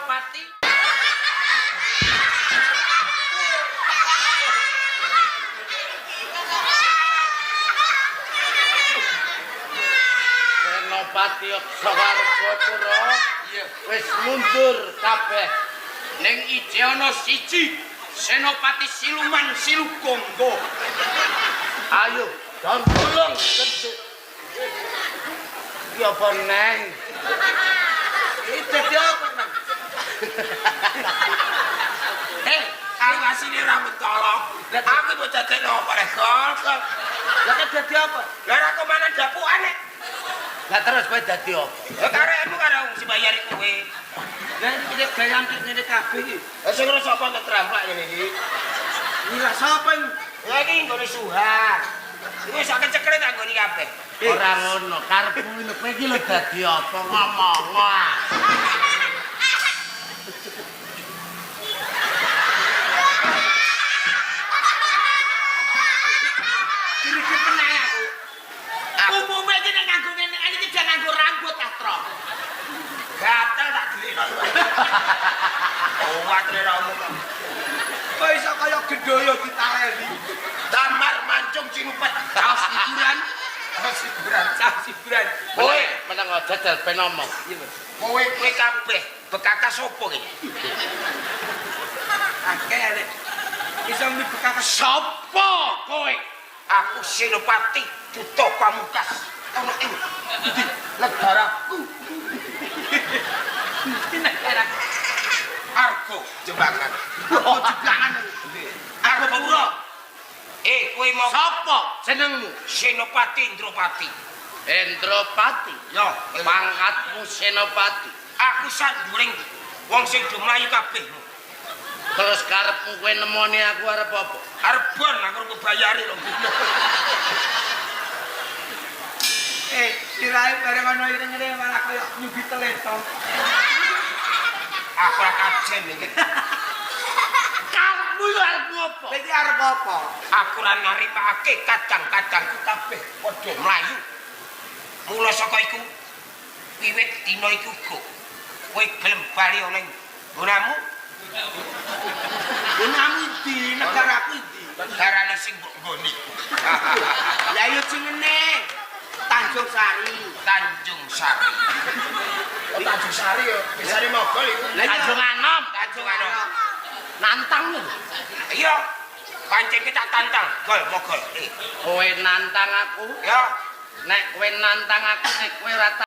Senopati. Senopati Aksawarga Pura wis mundur kabeh. Ning ije ana siji Senopati Siluman Silugonggo. Ayo, dan tulung genduk. Iki apa neng? Iki dadi apa, Nang? Eh, aku asine ora mentolo. Aku mbok dadekno apa rek gol. Lah kok dadi apa? Lah ora kemana dapukan nek. Lah terus kowe dadi apa? Ya karekmu karo wong sing bayari kowe. Lah iki nek gayam ngene kabeh iki. Lah sing ora sapa ketramplak ngene iki. Iki lah sapa iki? Ya iki nggone Suhar. Iku wis akeh cekre tak nggoni kabeh. Ora ngono, karepmu lho kowe iki lho dadi apa ngomong ah. Greget tenan aku. Umume iki nek nganggo ngene iki jangan nganggo rambut ah, Tro. Gatel tak delikno. Oh, wae ora umum. Kok iso kaya gedhoyo ditaleni. Damar mancung cinupet. Saos hiburan, Saos hiburan. saos hiburan. Kowe meneng aja jajal ben omong. Iya, Mas. Kowe kowe kabeh bekakas sapa iki? Akeh arek. Iso muni bekakas Sopo kowe? Aku Senopati Duta Pamungkas. Ana ing ndi negaraku negara. Argo Jembangan. Oh, jeblangan. Argo Pura. Eh, kowe mau Sopo jenengmu? Senopati Indropati. Endropati. Yo, Pangkatmu Senopati. aku sanduring wong sing do mlayu kabeh. Terus karepmu kowe nemoni aku arep apa? Arep bon aku arep bayari lho. Eh, sirahe bareng ana ireng-ireng malah kaya nyubi teletong. Aku ora kajen iki. Karepmu iku arep ngopo? Lah iki arep apa? Aku ora narimakake kadang-kadangku kabeh padha mlayu. Mula saka iku wiwit dina iku uga kowe gelem bali ana ing nggonamu Nggonamu ndi? Negaraku ndi? negarane sing mbok nggoni. Lah yo jenenge Tanjung Sari. Tanjung Sari. Oh, Tanjung Sari yo, desane Mogol iku. Lah iya. Tanjung Anom. Tanjung Anom. Nantang lho. Iya. Pancen kita tantang, gol mogol. Eh, Kowe nantang aku, ya. nek kowe nantang aku nek kowe ora